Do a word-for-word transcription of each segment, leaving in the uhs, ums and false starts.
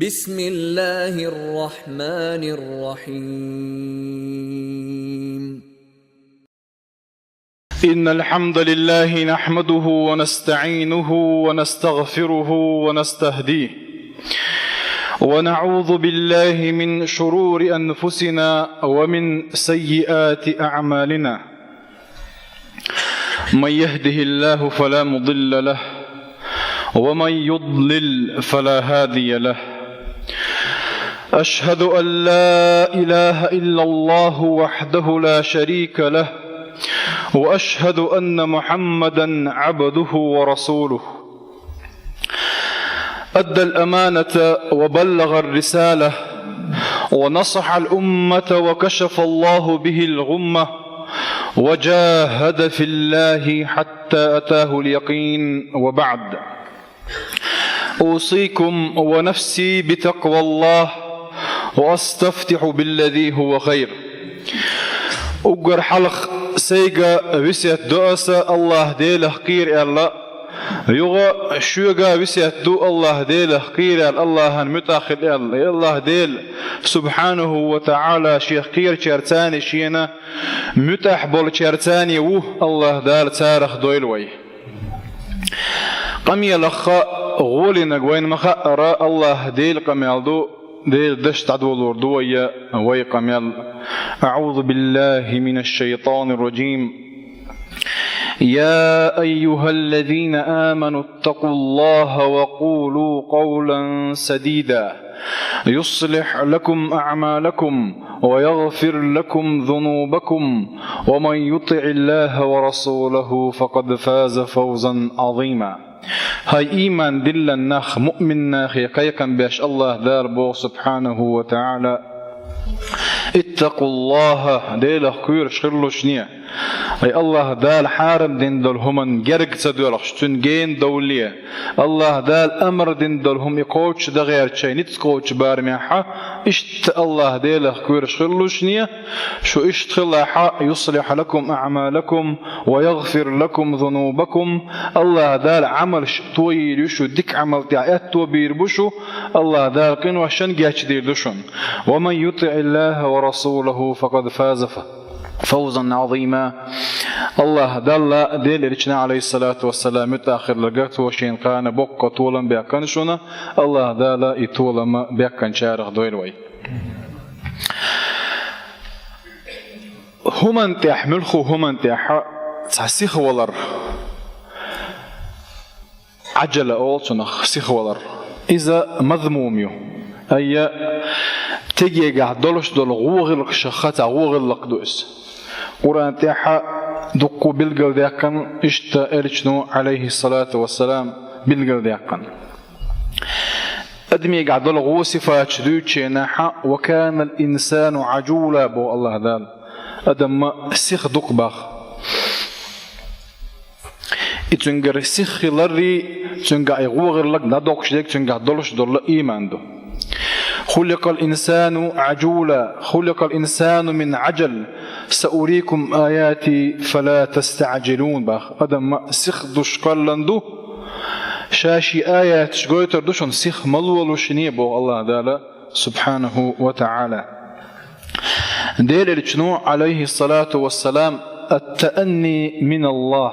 بسم الله الرحمن الرحيم. إن الحمد لله نحمده ونستعينه ونستغفره ونستهديه، ونعوذ بالله من شرور أنفسنا ومن سيئات أعمالنا. من يهده الله فلا مضل له، ومن يضلل فلا هادي له. أشهد أن لا إله إلا الله وحده لا شريك له، وأشهد أن محمدا عبده ورسوله. أدى الأمانة وبلغ الرسالة، ونصح الأمة وكشف الله به الغمة، وجاهد في الله حتى أتاه اليقين، وبعد. أوصيكم ونفسي بتقوى الله، وأستفتح بالذي هو خير. Уггар хьалха сайга весет до аса Аллаха Делах кхера аьлла, юха шуьга весет ду Аллаха Делах кхера аьлла, Аллахьан муьтӀахь хила аьлла. Аллаха Дела, субхьанаху ва таӀала, шех кхерачаьрцани шена муьтӀахь болчаьрцани ву, Аллаха Дала царах дойла вай. Къамелах гӀолинарг вайна ма хаъара, Аллаха Делан къамел ду, Делан дашца дӀадолор ду вай, вай къамел. أعوذ بالله من الشيطان الرجيم. يا أيها الذين آمنوا اتقوا الله وقولوا قولا سديدا يصلح لكم أعمالكم ويغفر لكم ذنوبكم ومن يطع الله ورسوله فقد فاز فوزا عظيما. ХӀай иман диллина нах, муъмин нахе кхайкхам беш Аллаха Дала боху, субхьанаху ва таӀала: اتقوا الله, Делах кхоьруш хилалаш. ХӀай Аллаха Дала хьарам дина долу хӀуманна герга ца доьлхуш, цуьнан гена довлале, Аллаха Дала амар дина долу хӀума и кхочуш дан гӀерта шайн ницкъ кхочу барамехь, иштта Аллаха Делах кхоьруш хилалаш, шу иштта хилахь, يصلح لكم أعمالكم ويغفر لكم ذنوبكم, Аллаха Дала Ӏамалш тойийр ю шу, дика Ӏамал тӀехь аьтто бийр бу шу, Аллаха Дала къиношна гечдийр ду шуна. ومن يطع الله ورسوله فقد فاز فوزا عظيما. Аллаха Далла, Делан Элчанна, Ӏалайхиссалату вассалам, муьтӀахь хилларг, цо шена кхана боккха толам баьккхина шуна, Аллаха Дала и толам баьккхинчарах дойла вай. ХӀуманна тӀехь, муьлхха хӀуманна тӀехь цхьа сиха валар, Ӏаджала олу цунах, сиха валар. Иза мазмум ю. Айя, тегегахь долуш долу гӀо гӀиллакхашха цхьа гӀо гӀиллакх ду иза. Къуръан тӀехь дуккха билгалдаьккхина, иштта Элчано, Ӏалайхиссалату вассалам, билгалдаьккхина. Адамегахь долу гӀо сифаташ дуьйцучу хенахь, وكان الإنسان عجولا, боху Аллаха Дала. Адам сиха ду-кх боху. И цуьнгара сиха хиларрий, цуьнгахь и гӀо гӀиллакх дӀадоккхуш дерг цуьнгахь долуш долу иман ду. خلق الإنسان عجولا، خلق الإنسان من عجل، سأريكم آياتي فلا تستعجلون, боху. Адам сиха душ кхоьллина ду, ша шен аяташ гойтур ду шуна, сиха ма лолалаш, боху Аллаха Дала, субхьанаху ва таӀала. Делан Элчано, Ӏалайхиссалату вассалам: التأني من الله.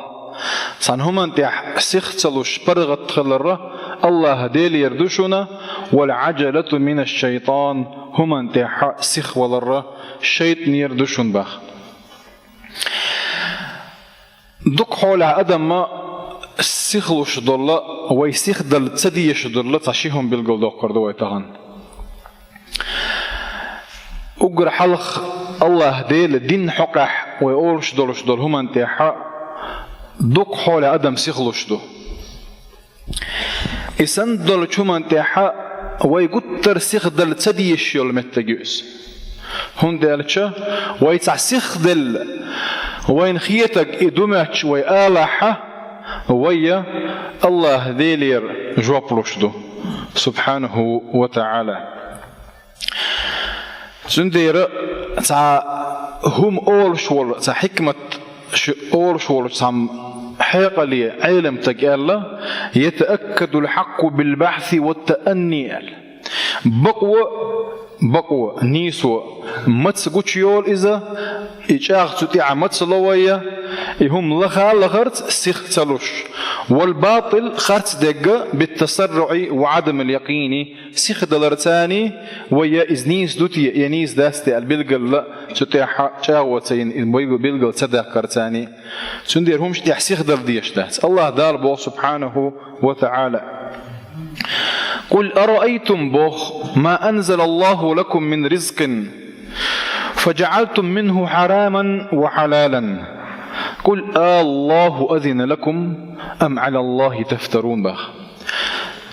Цхьана хӀуманна тӀехь сиха ца луш паргӀат хилар Аллаха Делера ду шуна, والعجلة من الشيطان, хӀуманна тӀехь сиха валар шайтӀанера ду шуна, боху. Дукха хьолехь адам сиха луш долу, вай сиха дала ца дезаш долу цхьа ши хӀума билгалдоккхур ду вай тахана. Уггар хьалха Аллаха Делан дин хьокъехь вай олуш долуш долу хӀуманна тӀехь дукха хьолехь адам сиха луш ду. И санна долчу хӀуманна тӀехь вай гуттар сиха дала ца дезаш йолу меттиг ю иза. ХӀунда аьлча вай цхьа сиха делла, вайна хетарг и ду моьттуш вай алахь, вай Аллаха Делера жоп луш ду, субхьанаху ва таӀала. Цундела цхьа хӀума олуш волу, цхьа хьикмат шу олуш волу цхьа хьекъале Ӏеламстага аьлла: يتأكد الحق بالبحث والتأني, аьлла. Бакъо, бакъо, нийсо, маца гучуйолу иза, и чӀагӀ цу тӀехь маца ло вайя, и хӀума лаха лахарца сих ца луш. Вал батил, харц дерг, бит-тасарруӀи ва Ӏадамил якъини, сихдаларцаний, вайя иза нийса ду те, я нийса дац те аьлла билгала цу тӀехь чӀагӀо ца йина, иза билгал ца даккхарцаний. Цундела хӀумаш тӀехь сихдала дезаш дац. АллахӀ Дала боху субхьанаху ва таӀала. «Къул араайтум», боху, «ма анзалаллаху лакум мин ризкъин, фаджаалтум минху хьараман ва хьалалан. Къул аллаху азина лакум, ам Ӏалаллахи тафтарун», боху.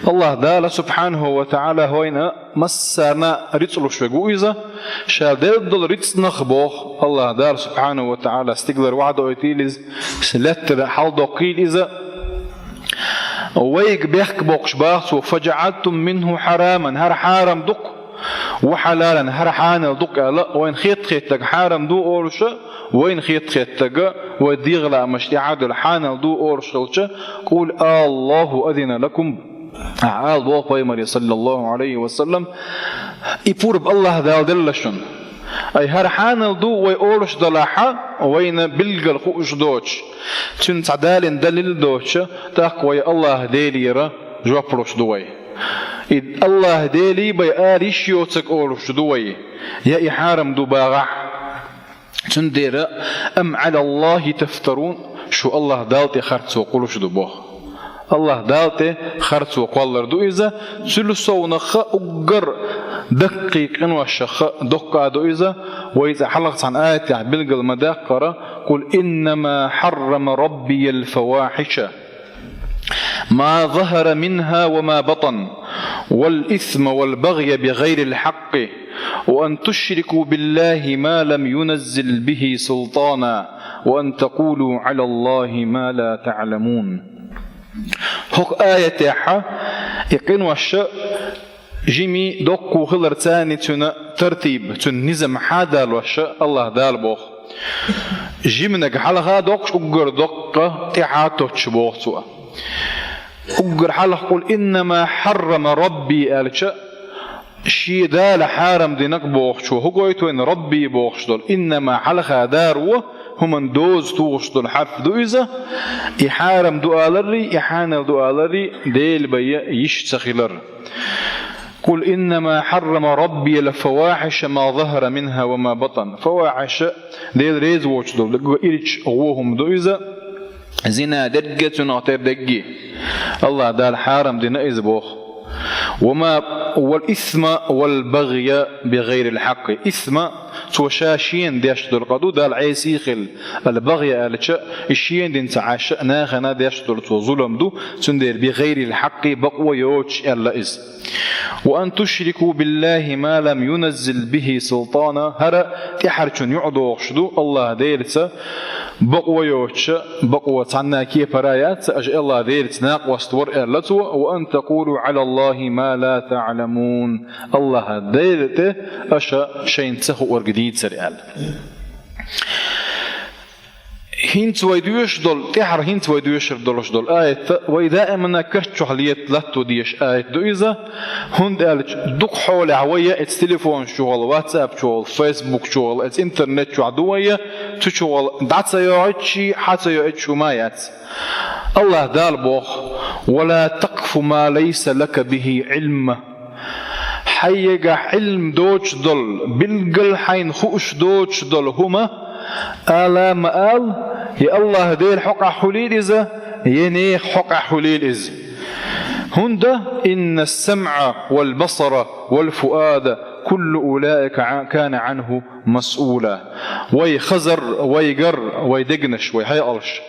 АллахӀ Дала субхьанаху ва таӀала хӀайна массарна рицкъ луш верг ву иза, ша делла долу рицкънах, боху, АллахӀ Дала субхьанаху ва таӀала стигалара ваӀда ойтийла иза, лаьттара хьаладоккхийла иза. Вайга бехк боккхуш боху цо, фаджаалтум минху хьараман, хӀара хьарам ду-кх, ва хьалалан, хӀара хьанал ду-кх аьлла, вайна хетта-хеттарг хьарам ду олуша, вайна хетта-хеттарг вай дегӀан лаамашна тӀехь а долу хьанал ду олуш хилча, къул аллаху азина лакум. Ахьа ала боху пайхамаре, саллаллаху Ӏалайхи ва саллам, и пурба АллахӀ Дала делла шуна. Ай, хӀара хьанал ду вай олуш далахь а, вайна билггал хууш доцуш, цуьнан цхьа далийна далил доцуша, тӀаккха вай АллахӀ Делера жоп луш ду вай. И АллахӀ Делий бай ала йиш йоцург олуш ду вай, я и хьарам ду багӀахь. Цундела, ам Ӏалаллахи тафтарун, шу АллахӀ Далла тӀе харцо кхуллуш ду боху. АллахӀ Далла тӀе харцо кхоллар ду иза, цуьнан совнаха уггар даккхий къиношаха доккха ду иза, вай цкъа хьалха цхьана аятехь билгал ма даьккхира, къул иннама хьаррама раббиял фавахьиша. ما ظهر منها وما بطن، والإثم والبغي بغير الحق، وأن تشركوا بالله ما لم ينزل به سلطانا، وأن تقولوا على الله ما لا تعلمون. ХӀокху аятехь и къинош жимий, доккхо хиларца цуьнан тартиб, цуьнан низам хьадалош АллахӀ Дала боху. Жиманиг хьалха доккхуш, уггар доккха тӀаьхьа тоттуш боху цо. Уггар хьалха къул иннама хьаррама рабби аьлча, шен Дала хьарам динарг бохучо хӀун гойту вайна рабби бохуш долу? Иннама хьалха даро хӀуманна доза тухуш долу хьарф ду иза, и хьарам ду аларрий, и хьанал ду аларрий Дела бен йиш ца хилар. Къул иннама хьаррама раббиял фавахьиша ма захара минха ва ма батан. Фавахьиша, Дела реза воцуш долу, дагга ирча гӀо хӀума ду иза, зина дерг а, цунах тера дерг а. АллахӀ Дала хьарам дина иза боху. Ва ма, вал исма вал багъя би гӀайрил хьакъи. Исма, цо ша шена деш долу къа ду, Далла Ӏеса хилла. Ал-багъя аьлча, и шена дина ца Ӏаш, нахана деш долу цо зулам ду, цундела би гӀайрил хьакъи, бакъо йоцуш аьлла иза. Ва ан тушрику биллахи ма лам юназзил бихи султана, хӀара тӀаьхьарчун юкъадохуш ду АллахӀ Делаца, бакъо йоцуша, бакъо цхьанна кепара яц, аша АллахӀ Делаца накъост вара аьлла цо, ва ан такулу Ӏалаллахи ма ла таӀламун. АллахӀ Дела тӀе аша шайна ца хуург дийцар аьлла. ХӀинца вай доьшуш долу, тӀаьхьара хӀинца вай доьшур долуш долу аят, вай даимана каш чохь лета латто дезаш аят ду иза, хӀунда аьлча дукха хьолехь вай я эца телефонаш чухула, WhatsApp чухула, Facebook чухула, эца интернет чохь ду вай я, цу чухула дӀа ца йоуьйтуш, хьа ца йоуьйтуш хӀума яц. АллахӀ Дала боху: «Ва ла такъфу ма лайса лака бихи Ӏилм». Хьайгахь Ӏилм доцуш долу, билггал хьайна хууш доцуш долу хӀума ала ма ала, я АллахӀ Делан хьокъехь хуьлийла иза, я нехан хьокъехь хуьлийла иза. ХӀунда: «Инна ас-самъа вал басара вал фуада куллу улаика кана Ӏанху масъула». Вай хазар, вай гар, вай дегнаш, вай хьекъалш.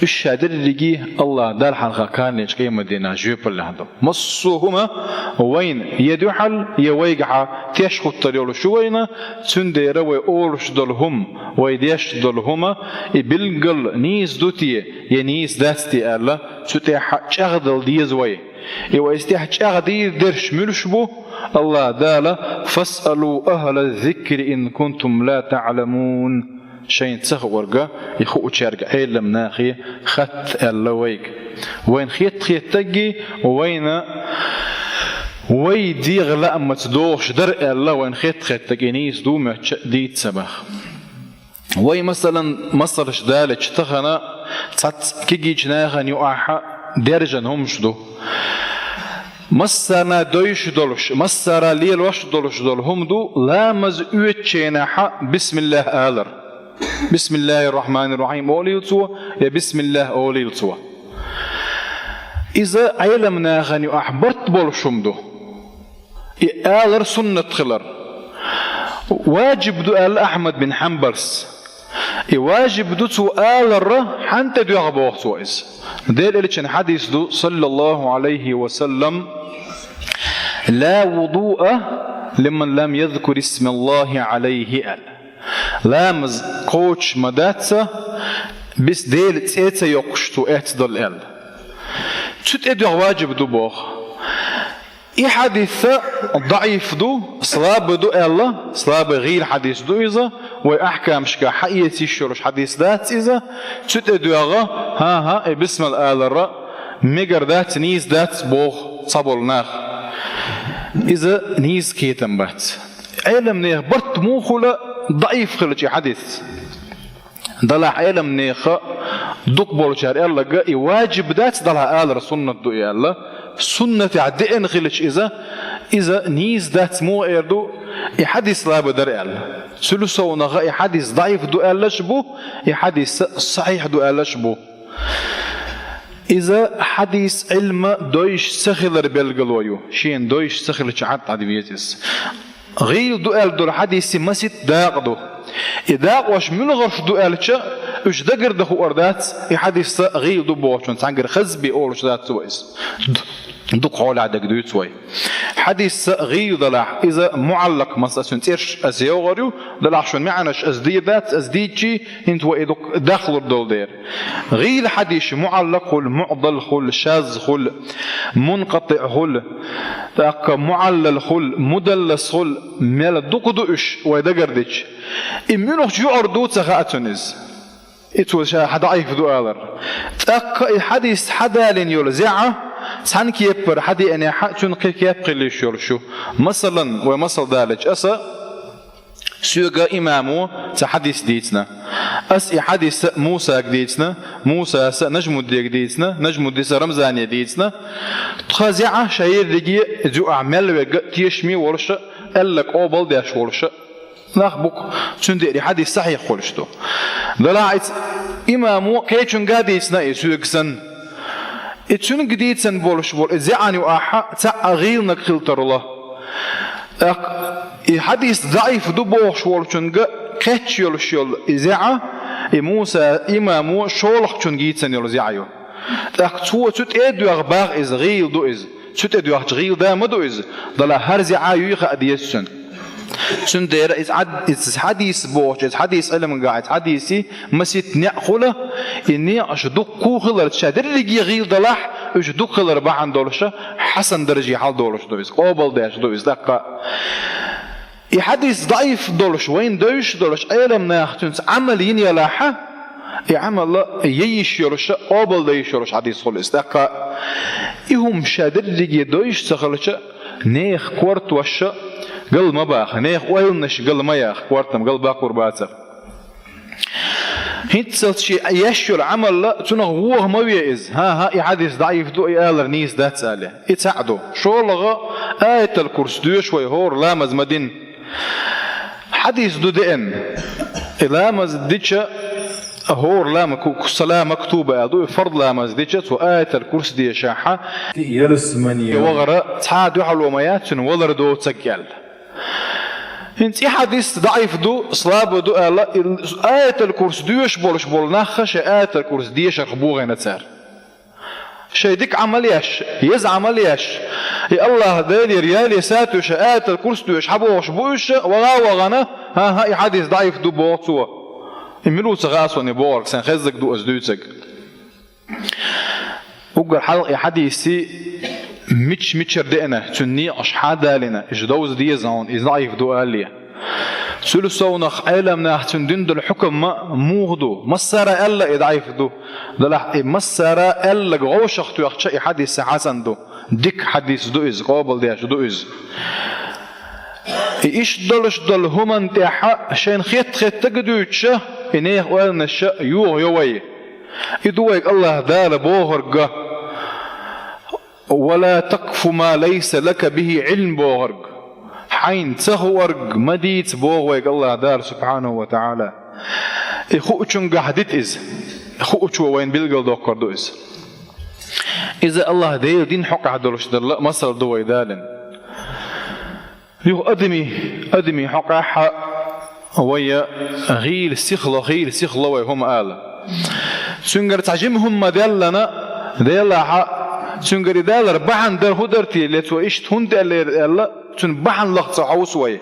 Уьш ша дерриге АллахӀ Далла хьалха кханлерчу къематдийнахь жоьпаллехь ду. Массо а хӀума вайна я дуьхьал, я вайгахьа теш хӀуттур йолуш ю вайна, цундела вай олуш долу хӀума, вай деш долу хӀума, и билггал нийса ду те, я нийса дац те аьлла, цу тӀехь чӀагӀдала деза вай. И вай иза тӀехь чӀагӀдийр дерш муьлш бу? АллахӀ Дала: «Фасъалу ахӀла зикри ин кунтум ла таӀламун». Шайна ца хуург и хуучаьрга, Ӏелам нахе, хатта аьлла вайга. Вайна хетта-хеттарг, вайна Вай дегӀа лаамца догӀуш дар аьлла, вайна хетта-хеттарг и нийса ду моьттуш дийца ца баха. Вай, масалан, масалаш далича, тахана цхьацца кегийча нахана юкъахь даьржина хӀумаш ду. Массарна дойш долуш, массара лелош долуш долу хӀума ду, ламаз оьцучу хенахь бисмиллахӀ алар. Бисмиллахир-рахманир-рахим олийла цо, я бисмиллахӀ олийла цо. Иза Ӏеламнахана юкъахь барт болуш хӀума ду. И алар суннат хилар. Важиб ду аьлла Ахьмад бин Хьанбалс. И важиб ду цо аларра, хьан тӀе доьгӀа боху цо иза. Делан Элчан хьадис ду, саллаллахӀу Ӏалайхи ва саллам: «Ла вудуа лиман лам язкур исмаллахӀи Ӏалайхи», аьлла. Ламаз кхочуш ма дац, бис Делан цӀе ца йоккхуш цо эцна долу аьлла. Цу тӀе доьгӀа важиб ду боху. И хьадис даӀиф ду, слабый ду аьлла, слабый гӀийла хьадис ду иза, вай ахькамашкахь хьаэца йиш йолуш хьадис дац иза, цу тӀе доьгӀа, хӀан-хӀа, и бисмал аларра мегар дац, нийса дац боху цхьаболу нах. Иза нийса кхетам бац. Ӏеламнехан барт муха хуьлу даӀиф хилча и хьадис? Делахь Ӏеламнехан дукха болчара аьлларг, и важиб дац, делахь алар суннат ду и аьлла. Суннатехь деана хилча иза, иза нийса дац муха эр ду, и хьадис слабый дара аьлла. Цуьнан совнаха и хьадис даӀиф ду аьлларш а бу, и хьадис сахьихь ду аьлларш а бу. Иза хьадис Ӏилма дойш ца хилар белгало ю, шена дойш ца хилча хьан тӀе дӀадевеза иза. ГӀийла ду аьлла долу хьадисийн масийтта дакъа ду. И дакъош муьлхарш ду аьлча, уьш дагардан хуур дац, и хьадис гӀийла ду бохучун цхьаьнгара хазбе олуш дац вай иза. Д-, дукха хьолехь дерг дуьйцу вай. Хьадис гӀийла далахь, иза муӀаллакъ, масала, цуьнан цӀераш аса йогӀур ю, делахь шуна маьӀнаш аса дийр дац, аса дийцчи, хӀинца вай и дукха дахлур долу дера. ГӀийла хьадисаш муӀаллакъ хуьлу, муӀдал хуьлу, шаз хуьлу, мункъатӀиъ хуьлу, тӀаккха муӀаллал хуьлу, мудаллас хуьлу, мел дукха ду уьш вай дагардича. И муьлхачу юкъара ду ца хаьа цунна иза. И цо ша хьан даӀиф ду алар. ТӀаккха и хьадис хьадалийна йолу зӀе цхьана кепара хьадеанехь, цуьнан кхин кеп хила йиш йолуш ю. Масалан, вай масал далича, аса Соьга имамо цхьа хьадис дийцина. Ас и хьадис Мусага дийцина, Мусас Нажмуддига дийцина, Нажмуддис Рамзане дийцина. Тхан зӀе шайерриге зуьа мел верг тешаме волуша, аьлларг къобал деш волуша нах бу-кх, цундела и хьадис сахьихь хуьлуш ду. Делахь иза имамо кхечуьнга дийцина и соьга санна. И цуьнга дийцина болуш болу и зӀе юкъахь цхьаъ гӀийланиг хила тарло. ТӀаккха и хьадис даӀиф ду бохуш волчуьнга кхетча йолуш йолу и зӀе, и Муса имамо шолгӀачуьнга йийцина йолу зӀе ю. ТӀаккха цо цу тӀе а доьгӀна боху иза, гӀийла ду иза. Цу тӀе доьгӀча гӀийла да ма ду иза, делахь хӀара зӀе юй хаа деза цуьнан. Цундела иза Ӏад-, иза хьадис бохучу, иза хьадис Ӏилманехь, иза хьадисийн масийтта некъ хуьлу, и некъаш дуккха хиларца, ша дерриге гӀийла далахь, уьш дуккха хилар бахьана долуша, хьасан дарже хьаладолуш ду иза, къобал деш ду иза тӀаккха. И хьадис даӀиф долуш, вайна девзаш долуш, Ӏеламнаха цуьнца Ӏамал йина ялахь, и Ӏамал яйиш йолуша, къобал дайиш йолуш хьадис хуьлу иза тӀаккха. И хӀума ша дерриге девзаш ца хилча, нехан кортамаш гал ма баха, нехан ойланаш гал ма яха, кортам гал баккхур бацара. ХӀинццалц шен еш йолу Ӏамал, цунах вогӀа ма ве иза. ХӀан-хӀа, и хьадис даӀиф ду, и алар нийса дац аьлла. И цхьаъ ду. ШолгӀа, Аятал-Курс доьшу вай хӀора ламаз ма дина. Хьадис ду деана. И ламаз дича, хӀора лама ку-, ку-, сала мактуба аьлла ду, и фард ламаз дича, цо Аятал-Курс дешахь, ялсамане вахара цхьа а дуьхьало ма яц цуьнан валар доцург аьлла. ХӀинца и хьадис даӀиф ду, слабый ду аьлла, и Аятал-Курс доьшуш болуш болу нах шайн Аятал-Курс дешарх богӀийна цара. Шайн дика Ӏамал еш, еза Ӏамал еш, и АллахӀ Делера яле сатуьйсуш, Аятал-Курс доьшуш хьабогӀуш бу уьш, ваха а вахана, хӀан-хӀа, и хьадис даӀиф ду боху цо. И мила ву ца хаьа суна и богӀург, сайн хезнарг ду аса дуьйцург. Уггар хьалха и хьадисийн мича-мичара деана, цуьнан некъаш хьадалийна, иза довза деза хьуна, иза даӀиф ду алале. Цуьнан совнаха Ӏеламнаха цуьнан дина долу хьукам ма муха ду, массара аьлла и даӀиф ду, делахь и массара аьлларг вовшахтоьхча и хьадис хьасан ду. Дика хьадис ду иза, къобалдеш ду иза. И иштта долуш долу хӀуманна тӀехь шайна хетта-хеттарг дуьйцуш, и нехан ойланаш йохайо вай. И ду вайга АллахӀ Дала бохург: «Ва ла такфу ма лайса лака бихи Ӏилм», бохург. Хьайна ца хуург ма дийца, боху вайга АллахӀ Дала, субхьанаху ва тагӀала. И хуучунгахь дита иза. Хуучо вайна билгалдоккхур ду иза. Иза АллахӀ Делан дин хьокъехь долуш долу масал ду вай далийна. Юха адамийн, адамийн хьокъехь вай гӀийла сихло, гӀийла сихло вай хӀума ала. Цуьнгара цхьа жима хӀума ма-деллана, делахь, цуьнгара и далар бахьана дара, хӀун дара те, ле цо иштта хӀунда аьллера аьлла, цуьнан бахьана лаха ца хьовсу вай.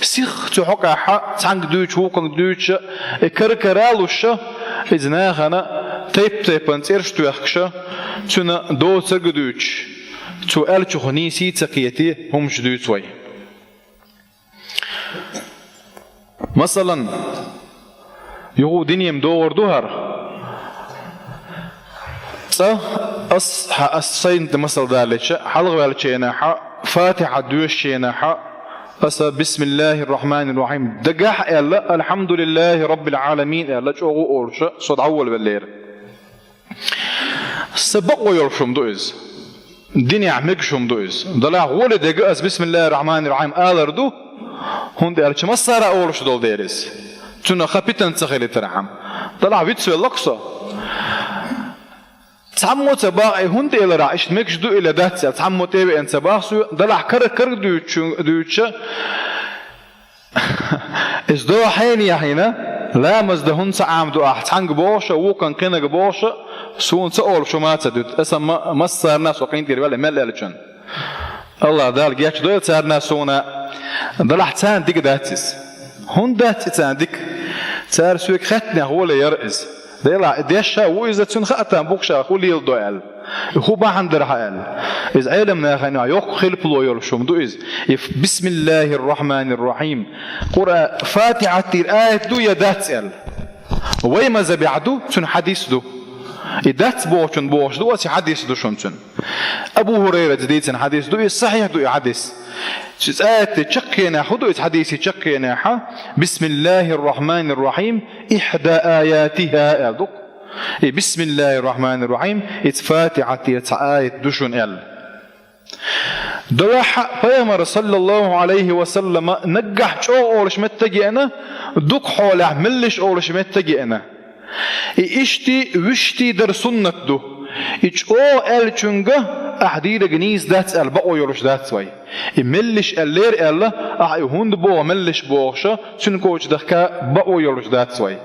Сиха цу хьокъехь цхьаьнга дуьйцуш, вукхунга дуьйцуш, и кара-кара а луш, иза нахана тайп-тайпана цӀераш а тоьхкуш, цуьнан доцург а дуьйцуш, цо аьллачух нийса а ца кхетий, хӀумаш дуьйцу вай. Масалан, юха динан догӀур ду хӀара. Цкъа ас, хьа, ас сайна тӀе масал далийча, хьалхаваьллачу хенахь, Фатихьа доьшучу хенахь, аса «Бисмиллахир-рахманир-рахим» дагахь а аьлла, «Алхьамдулиллахи раббил гӀаламин» аьлла, чӀогӀа а олуш, со дӀаволавеллера. Сан бакъо йолуш хӀума ду иза. Динехь мегаш хӀума ду иза. Делахь гӀоле дерг ас «Бисмиллахир-рахманир-рахим» алар ду, хӀунда аьлча массара а олуш долу дела иза. Цунах хан питана ца хилийтархьама. Делахь вицвелла-кх со. Цхьаммо ца боху, и хӀунда элира, иштта мегаш ду или дац аьлла, цхьаммо тӀе а веана ца боху соьга, делахь кара-кара дуьйцуш, дуьйцуш, иза догӀу хьенехь йина, ламаз дан хӀунда ца Ӏамаду ахь, цхьаьнга бохуш, вукхунна кхиннарг бохуш, суна ца олуш хӀума а ца дуьту. Аса ма-, массарна а со къинтӀера ваьлла мел аьллачунна. АллахӀ Дала гечдойла царна а, суна а. Делахь царна дика дац иза. ХӀунда дац и царна дика? Цара соьга хаьттинехь гӀоле яра иза. Делахь и деш а ву иза, цуьнан хаьа тахана букъ ша хӀун леладо аьлла. И хӀун бахьана дара хьан аьлла. Иза Ӏеламнахана йоккха хилпало йолуш хӀума ду иза. И ф-, «Бисмиллахир-рахманир-рахим». Къуръан Фатихьат тӀера аят ду я дац аьлла. Вай мазхӀабехь ду, цуьнан хьадис ду. И дац бохучунна бохуш ду ас, и хьадис ду шуна цуьнан. Абу ХӀурайрас дийцина хьадис ду, и сахьихь ду и хьадис. Цу аятан чаккхенехь хӀун ду иза, хьадисан чаккхенехь, «Бисмиллахир-рахманир-рахим, ихьда аятиха» аьлла ду. И «Бисмиллахир-рахманир-рахим», иза Фатихьат тӀера цхьа аят ду шуна аьлла. Делахь а Пайхамар, саллаллаху Ӏалайхи ва саллама, наггахь чӀогӀа олуш меттиг а еана, дукха хьолехь меллаша олуш меттиг а еана. И иштта вуьшта дара суннат ду. И чӀогӀа аьллачуьнга ахь дийриг нийса дац аьлла бакъо йолуш дац вай. И меллаша аьллера аьлла, ахь и хӀунда боху меллаша бохуш, цуьнан коча дахка бакъо йолуш дац вай.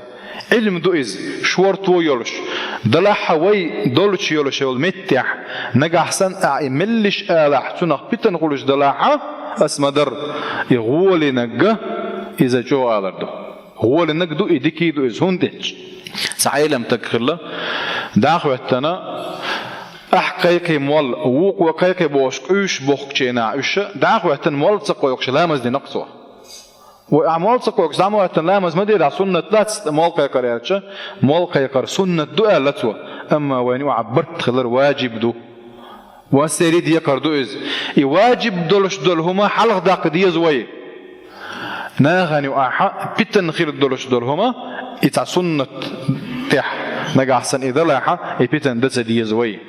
Ӏилма ду иза, шорто йолуш. Делахь а вай долчу йолуш йолу меттехь, нагахь санна ахь и меллаша алахь, цунах питана хуьлуш делахь а, ас ма-дарра, и гӀолинарг иза чӀогӀа алар ду. ГӀолинарг ду, и дика ду иза, хӀунда аьлча цхьа Ӏелам стаг хилла, дӀахӀоьттина, ахь кхайкхий молла, вукхо кхайкхий бохуш, къуьйсуш бохкучу хенахь уьш, дӀахӀоьттина молла ца кхойкхуш, ламаз динарг цо. Вай ахь молла ца кхойкхуш дӀа ма хӀоьттина, ламаз ма дийр ахь, суннат дац молла кхайкхар аьлча, молла кхайкхар суннат ду аьлла цо, амма вайна юкъахь барт хилар важиб ду. Вай серий декхар ду иза. И важиб долуш долу хӀума хьалха даккха деза вай. Нахана юкъахь питана хир долуш долу хӀума, и цхьа суннат тӀехь, нагахь санна и далахь, и питана дан ца деза вай.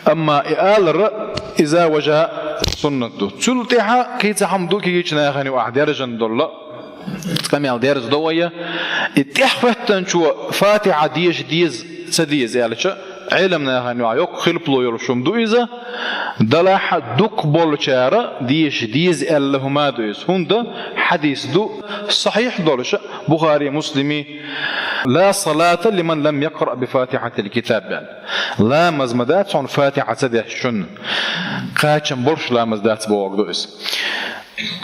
Амма и алар иза важа суннат ду. Цул тӀаьхьа кхин цхьа хӀума ду кегийчу нахана юкъахь дерзана долу, къамел дерза до вай, и тӀаьхьахӀоьттинчо Фатихьа деша деза, ца деза аьлча, Ӏелам нахана юкъахь йоккха хилпало йолуш хӀума ду иза, делахь дукха болчара деша деза аьлла хӀума ду иза. ХӀунда хьадис ду сахьихь долуш, Бухари, Муслими: «Ла салата лиман лам якъраъ би фатихьатил китаб», – аьлла. Ламаз ма дац хьуна Фатихьа ца дешначунна. Кхачам болуш ламаз дац бохург ду иза.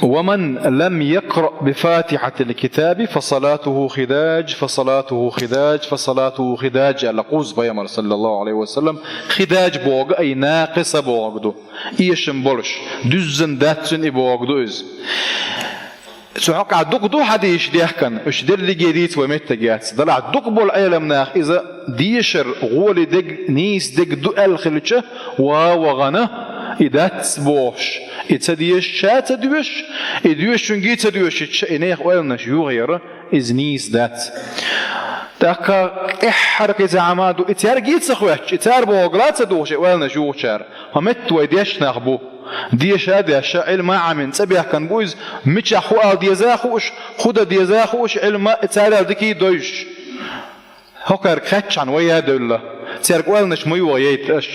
«Ва ман лам якъраъ би фатихьатил китаби, фа салатуху хидаж, фа салатуху хидаж, фа салатуху хидаж», – аьлла кхузза Пайхамар, саллаллаху Ӏалайхи ва саллам. Хидаж бохург ай накъиса бохург ду. Эшам болуш, дуьззина дац цуьнан и бохург ду иза. Цу хьокъехь дукха ду хьадийша дехкан, уьш дерриге дийца вай меттиг яц. Делахь дукха болу Ӏеламнаха иза дешар гӀоли дег, нийса дег ду аьлла хилча, ва вахана, и дац бохуш, и ца дезаш ша ца доьшуш, и доьшучуьнга ца доьшуьйтуш, и нехан ойланаш юхаяра, иза нийса дац. ТӀаккха тӀаьххьара кхин цхьа хӀума ду, и цаьрга а ца хоьттуш, и цара бохург ла ца духуш, и ойланаш юхучара. Хьо метта вай дешнах бу. Деша а дешна, Ӏилма а Ӏамина, цӀа бехкан бу иза, мичахь хӀу ала деза а хууш, хӀу дан деза а хууш, Ӏилма а царел дика а девзаш. ХӀокхаьрга хаьттичхьана вай а девлла, цаьрга ойланаш ма йохайойта аша.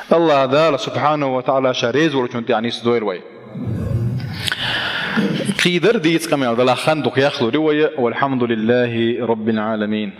АллахӀ Дала, субхьанаху ва таӀала, Ша реза волчунна тӀехь нисдойла вай. Кхийдар дийца къамел далахь хан дукха яхлур ю вай, валхьамдулиллахӀи роббил Ӏаламин.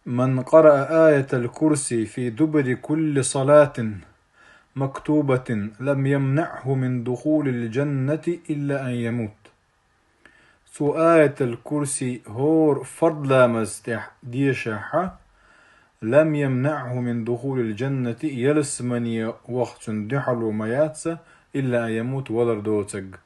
من قرأ آية الكرسي في دبر كل صلاة مكتوبة لم يمنعه من دخول الجنة إلا أن يموت. Цу аятал курси хӀора фард ламаз тӀехь дешахьа, لم يمنعه من دخول الجنة, ялсамане вахчун дуьхьало ма яц, إلا أن يموت, валар доцург.